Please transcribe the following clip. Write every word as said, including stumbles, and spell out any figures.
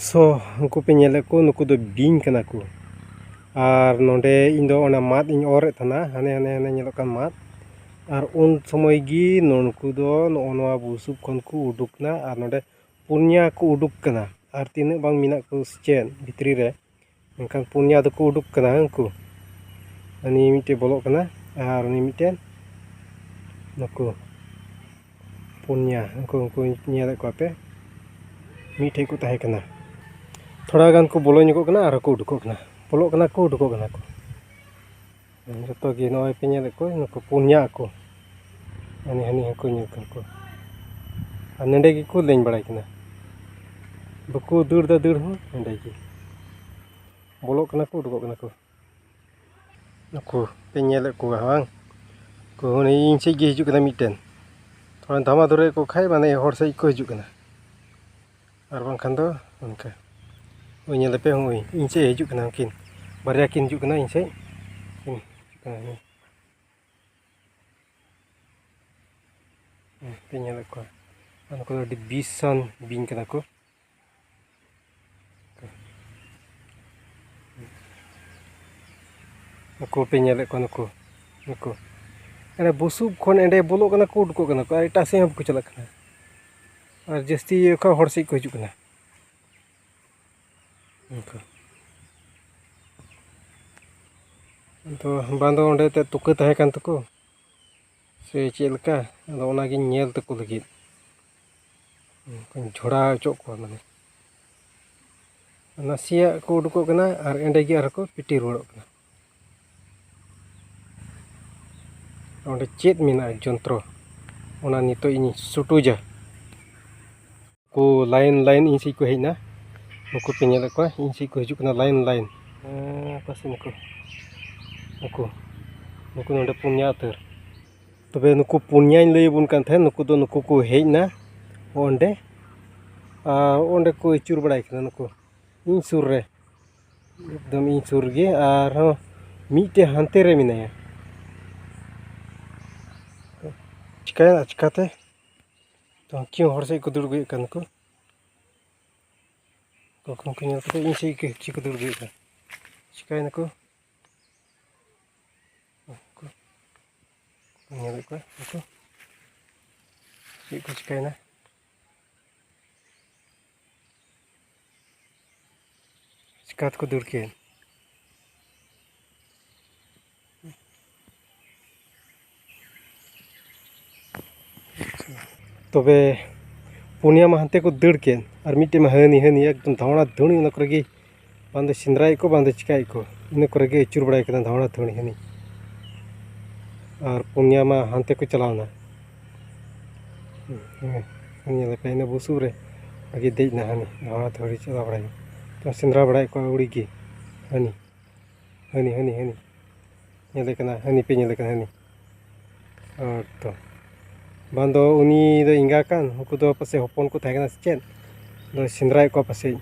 So, ᱩᱱᱠᱩ ᱯᱮ ᱧᱮᱞᱮᱫ ᱠᱚ, ᱱᱩᱠᱩ ᱫᱚ ᱵᱤᱧ ᱠᱟᱱᱟ ᱠᱚ᱾ ᱟᱨ ᱱᱚᱰᱮ ᱤᱧ ᱫᱚ ᱚᱱᱟ ᱢᱟᱫ ᱤᱧ ᱚᱨᱮᱫ ᱛᱟᱦᱮᱱᱟ, ᱦᱟᱱᱮ, ᱦᱟᱱᱮ, ᱦᱟᱱᱮ ᱧᱮᱞᱚᱜ ᱠᱟᱱ ᱢᱟᱫ᱾ ᱟᱨ ᱩᱱ ᱥᱚᱢᱚᱭ ᱜᱮ ᱱᱩᱠᱩ ᱫᱚ ᱱᱚᱜᱼᱚ ᱱᱚᱣᱟ ᱵᱩᱥᱩᱵ ᱠᱷᱚᱱ ᱠᱚ ᱩᱰᱩᱠ ᱮᱱᱟ᱾ ᱟᱨ ᱱᱚᱰᱮ ᱯᱩᱱᱭᱟ ᱠᱚ ᱩᱰᱩᱠ ᱠᱟᱱᱟ᱾ ᱟᱨ ᱛᱤᱱᱟᱹᱜ ᱵᱟᱝ ᱢᱮᱱᱟᱜ ᱠᱚ ᱥᱮ ᱪᱮᱫ ᱵᱷᱤᱛᱨᱤ ᱨᱮ, ᱢᱮᱱᱠᱷᱟᱱ ᱯᱩᱱᱭᱟ ᱫᱚᱠᱚ ᱩᱰᱩᱠ ᱠᱟᱱᱟ ᱩᱱᱠᱩ᱾ ᱩᱱᱤ ᱢᱤᱫᱴᱮᱱ ᱵᱚᱞᱚᱜ ᱠᱟᱱᱟ, ᱟᱨ ᱩᱱᱤ ᱢᱤᱫᱴᱮᱱ, ᱱᱩᱠᱩ ᱯᱩᱱᱭᱟ, ᱩᱱᱠᱩ, ᱩᱱᱠᱩ ᱧᱮᱞᱮᱫ ᱠᱚᱣᱟ ᱯᱮ, ᱢᱤᱫᱴᱷᱮᱱ ᱠᱚ ᱛᱟᱦᱮᱸ ᱠᱟᱱᱟ᱾ ᱛᱷᱚᱲᱟ ᱜᱟᱱ ᱠᱚ ᱵᱚᱞᱚ ᱧᱚᱜᱚᱜ ᱠᱟᱱᱟ, ᱟᱨᱦᱚᱸ ᱠᱚ ᱩᱰᱩᱠᱚᱜ ᱠᱟᱱᱟ, ᱵᱚᱞᱚᱜ ᱠᱟᱱᱟ ᱠᱚ, ᱩᱰᱩᱠᱚᱜ ᱠᱟᱱᱟ ᱠᱚ᱾ ᱡᱚᱛᱚ ᱜᱮ ᱱᱚᱜᱼᱚᱭ ᱯᱮ ᱧᱮᱞᱮᱫ ᱠᱚ, ᱱᱩᱠᱩ ᱯᱩᱱᱭᱟ ᱟᱠᱚ᱾ ᱦᱟᱹᱱᱤ, ᱦᱟᱹᱱᱤ ᱦᱚᱸᱠᱚ ᱧᱮᱞ ᱠᱟᱱ ᱠᱚ᱾ ᱟᱨ ᱱᱚᱸᱰᱮ ᱜᱮᱠᱚ ᱞᱮᱧ ᱵᱟᱲᱟᱭ ᱠᱟᱱᱟ᱾ ᱵᱟᱠᱚ ᱫᱟᱹᱲ ᱫᱟ, ᱫᱟᱹᱲ ᱦᱚᱸ ᱱᱚᱸᱰᱮ ᱜᱮ᱾ ᱵᱚᱞᱚᱜ ᱠᱟᱱᱟ ᱠᱚ, ᱩᱰᱩᱠᱚᱜ ᱠᱟᱱᱟ ᱠᱚ᱾ ᱱᱩᱠᱩ ᱯᱮ ᱧᱮᱞᱮᱫ ᱠᱚᱣᱟ ᱵᱟᱝ? ᱩᱱᱠᱩ ᱩᱱᱤ ᱤᱧ ᱥᱮᱫ ᱜᱮ ᱦᱤᱡᱩᱜ ᱠᱟᱱᱟ ᱢᱤᱫᱴᱮᱱ᱾ ᱛᱷᱚᱲᱟᱧ ᱫᱷᱟᱢᱟ ᱫᱷᱩᱨᱟᱹᱭᱮᱫ ᱠᱚ ᱠᱷᱟᱡ, ᱢᱟᱱᱮ ᱦᱚᱲ ᱥᱮᱫ ᱠᱚ ᱦᱤᱡᱩᱜ ᱠᱟᱱᱟ᱾ ᱟᱨ ᱵᱟᱝᱠᱷᱟᱱ ᱫᱚ ᱚᱱᱠᱟ᱾ ᱳᱭ ᱧᱮᱞ ᱯᱮ, ᱦᱳᱭ ᱤᱧ ᱥᱮᱫ ᱦᱤᱡᱩᱜ ᱠᱟᱱᱟ ᱩᱱᱠᱤᱱ᱾ ᱵᱟᱨᱭᱟ ᱠᱤᱱ ᱦᱤᱡᱩᱜ ᱠᱟᱱᱟ ᱤᱧ ᱥᱮᱫ᱾ ᱠᱤᱱ ᱦᱤᱡᱩᱜ ᱠᱟᱱᱟ᱾ ᱦᱮᱸ, ᱯᱮ ᱧᱮᱞᱮᱫ ᱠᱚᱣᱟ᱾ ᱟᱨ ᱱᱩᱠᱩ ᱫᱚ ᱟᱹᱰᱤ ᱵᱤᱥᱟᱱ ᱵᱤᱧ ᱠᱟᱱᱟ ᱠᱚ᱾ ᱱᱩᱠᱩ ᱯᱮ ᱧᱮᱞᱮᱫ ᱠᱚᱣᱟ, ᱱᱩᱠᱩ, ᱱᱩᱠᱩ᱾ ᱮᱸᱰᱮ ᱵᱩᱥᱩᱵ ᱠᱷᱚᱱ ᱮᱸᱰᱮ ᱵᱚᱞᱚᱜ ᱠᱟᱱᱟ ᱠᱚ, ᱩᱰᱩᱠᱚᱜ ᱠᱟᱱᱟ ᱠᱚ, ᱟᱨ ᱮᱴᱟᱜ ᱥᱮᱫ ᱦᱚᱸ ᱵᱟᱠᱚ ᱪᱟᱞᱟᱜ ᱠᱟᱱᱟ᱾ ᱟᱨ ᱡᱟᱹᱥᱛᱤ ᱚᱠᱟ ᱦᱚᱲ ᱥᱮᱫ ᱠᱚ ᱦᱤᱡᱩᱜ ᱠᱟᱱᱟ᱾ ᱱᱩᱠᱩ᱾ ᱟᱫᱚ ᱵᱟᱝ ᱫᱚ ᱚᱸᱰᱮ ᱛᱮ ᱛᱩᱠᱟᱹ ᱛᱟᱦᱮᱸ ᱠᱟᱱ ᱛᱟᱠᱚ᱾ ᱥᱮ ᱪᱮᱫ ᱞᱮᱠᱟ? ᱟᱫᱚ ᱚᱱᱟᱜᱤᱧ ᱧᱮᱞ ᱛᱟᱠᱚ ᱞᱟᱹᱜᱤᱫ᱾ ᱚᱱᱠᱟᱧ ᱡᱷᱚᱲᱟ ᱦᱚᱪᱚᱜ ᱠᱚᱣᱟ ᱢᱟᱱᱮ᱾ ᱱᱟᱥᱮᱭᱟᱜ ᱠᱚ ᱩᱰᱩᱠᱚᱜ ᱠᱟᱱᱟ ᱟᱨ ᱮᱸᱰᱮ ᱜᱮ ᱟᱨᱦᱚᱸ ᱠᱚ ᱯᱤᱴᱤ ᱨᱩᱣᱟᱹᱲᱚᱜ ᱠᱟᱱᱟ᱾ ᱚᱸᱰᱮ ᱪᱮᱫ ᱢᱮᱱᱟᱜᱼᱟ ᱡᱚᱱᱛᱨᱚ, ᱚᱱᱟ ᱱᱤᱛᱚᱜ ᱤᱧ ᱥᱩᱴᱩᱡᱟ᱾ ᱠᱚ line line ᱤᱧ ᱥᱮᱫ ᱠᱚ ᱦᱮᱡ ᱮᱱᱟ᱾ ᱱᱩᱠᱩ ᱯᱮ ᱧᱮᱞᱮᱫ ᱠᱚᱣᱟ, ᱤᱧ ᱥᱮᱫ ᱠᱚ ᱦᱤᱡᱩᱜ ᱠᱟᱱᱟ line line᱾ ᱦᱮᱸ, ᱚᱠᱟ ᱥᱮᱫ ᱱᱩᱠᱩ? ᱱᱩᱠᱩ, ᱱᱩᱠᱩ ᱱᱚᱰᱮ ᱯᱩᱱᱭᱟ ᱩᱛᱟᱹᱨ᱾ ᱛᱚᱵᱮ ᱱᱩᱠᱩ ᱯᱩᱱᱭᱟᱧ ᱞᱟᱹᱭ ᱟᱵᱚᱱ ᱠᱟᱱ ᱛᱟᱦᱮᱸᱫ, ᱱᱩᱠᱩ ᱫᱚ ᱱᱩᱠᱩ ᱠᱚ ᱦᱮᱡ ᱮᱱᱟ ᱚᱸᱰᱮ, ᱟᱨ ᱚᱸᱰᱮ ᱠᱚ ᱟᱹᱪᱩᱨ ᱵᱟᱲᱟᱭ ᱠᱟᱱᱟ ᱱᱩᱠᱩ ᱤᱧ ᱥᱩᱨ ᱨᱮ, ᱮᱠᱫᱚᱢ ᱤᱧ ᱥᱩᱨ ᱨᱮᱜᱮ᱾ ᱟᱨᱦᱚᱸ ᱢᱤᱫᱴᱮᱱ ᱦᱟᱱᱛᱮ ᱨᱮ ᱢᱮᱱᱟᱭᱟ᱾ ᱪᱤᱠᱟᱹᱭᱮᱱᱟ ᱪᱤᱠᱟᱹᱛᱮ? ᱛᱚ ᱩᱱᱠᱤᱱ ᱦᱚᱲ ᱥᱮᱫ ᱠᱚ ᱫᱟᱹᱲ ᱟᱹᱜᱩᱭᱮᱫ ᱠᱟᱱ ᱠᱚ᱾ ᱛᱚᱠᱷᱚᱱ ᱠᱚ ᱧᱮᱞ ᱠᱟᱛᱮ ᱤᱧ ᱥᱮᱫ ᱠᱚ ᱪᱮᱫ ᱠᱚ ᱫᱟᱹᱲ ᱤᱫᱤᱭᱮᱫᱟ᱾ ᱪᱤᱠᱟᱹᱭᱮᱱᱟ ᱠᱚ? ᱩᱱᱠᱩ ᱧᱮᱞᱮᱫ ᱠᱚᱣᱟ ᱩᱱᱠᱩ ᱪᱮᱫ ᱠᱚ ᱪᱤᱠᱟᱹᱭᱮᱱᱟ? ᱪᱤᱠᱟᱹ ᱛᱮᱠᱚ ᱫᱟᱹᱲ ᱠᱮᱫ? ᱛᱚᱵᱮ ᱯᱩᱱᱭᱟ ᱢᱟ ᱦᱟᱱᱛᱮ ᱠᱚ ᱫᱟᱹᱲ ᱠᱮᱫ, ᱟᱨ ᱢᱤᱫᱴᱮᱡ ᱢᱟ ᱦᱟᱹᱱᱤ ᱦᱟᱹᱱᱤ ᱮᱠᱫᱚᱢ ᱫᱷᱟᱣᱲᱟ ᱫᱷᱟᱹᱣᱲᱤ ᱚᱱᱟ ᱠᱚᱨᱮ ᱜᱮ, ᱵᱟᱝ ᱫᱚ ᱥᱮᱸᱫᱽᱨᱟᱭᱮᱫ ᱠᱚ, ᱵᱟᱝ ᱫᱚ ᱪᱤᱠᱟᱹᱭᱮᱫ ᱠᱚ, ᱤᱱᱟᱹ ᱠᱚᱨᱮ ᱜᱮ ᱟᱹᱪᱩᱨ ᱵᱟᱲᱟᱭ ᱠᱟᱱᱟ ᱫᱷᱟᱣᱲᱟ ᱫᱷᱟᱹᱣᱲᱤ ᱦᱟᱹᱱᱤ᱾ ᱟᱨ ᱯᱩᱱᱭᱟ ᱢᱟ ᱦᱟᱱᱛᱮ ᱠᱚ ᱪᱟᱞᱟᱣᱱᱟ᱾ ᱦᱮᱸ, ᱦᱮᱸ, ᱧᱮᱞ ᱯᱮ, ᱤᱱᱟᱹ ᱵᱩᱥᱩᱵ ᱨᱮ ᱟᱜᱮ ᱫᱮᱡ ᱱᱟ ᱦᱟᱹᱱᱤ, ᱫᱷᱟᱣᱲᱟ ᱫᱷᱟᱹᱣᱲᱤ ᱪᱟᱞᱟᱣ ᱵᱟᱲᱟᱭ ᱱᱟ᱾ ᱛᱚ ᱥᱮᱸᱫᱽᱨᱟ ᱵᱟᱲᱟᱭᱮᱫ ᱠᱚᱣᱟ ᱟᱹᱣᱲᱤ ᱜᱮ ᱦᱟᱹᱱᱤ, ᱦᱟᱹᱱᱤ, ᱦᱟᱹᱱᱤ, ᱦᱟᱹᱱᱤ᱾ ᱧᱮᱞᱮ ᱠᱟᱱᱟ ᱦᱟᱹᱱᱤ, ᱯᱮ ᱧᱮᱞᱮ ᱠᱟᱱᱟ ᱦᱟᱹᱱᱤ᱾ ᱟᱨ ᱛᱚ ᱵᱟᱝ ᱫᱚ ᱩᱱᱤ ᱫᱚ ᱮᱸᱜᱟ ᱠᱟᱱ, ᱩᱱᱠᱩ ᱫᱚ ᱯᱟᱥᱮᱡ ᱦᱚᱯᱚᱱ ᱠᱚ ᱛᱟᱦᱮᱸ ᱠᱟᱱᱟ ᱥᱮ ᱪᱮᱫ? ᱫᱚ ᱥᱮᱸᱫᱽᱨᱟᱭᱮᱫ ᱠᱚᱣᱟ ᱯᱟᱥᱮᱡ᱾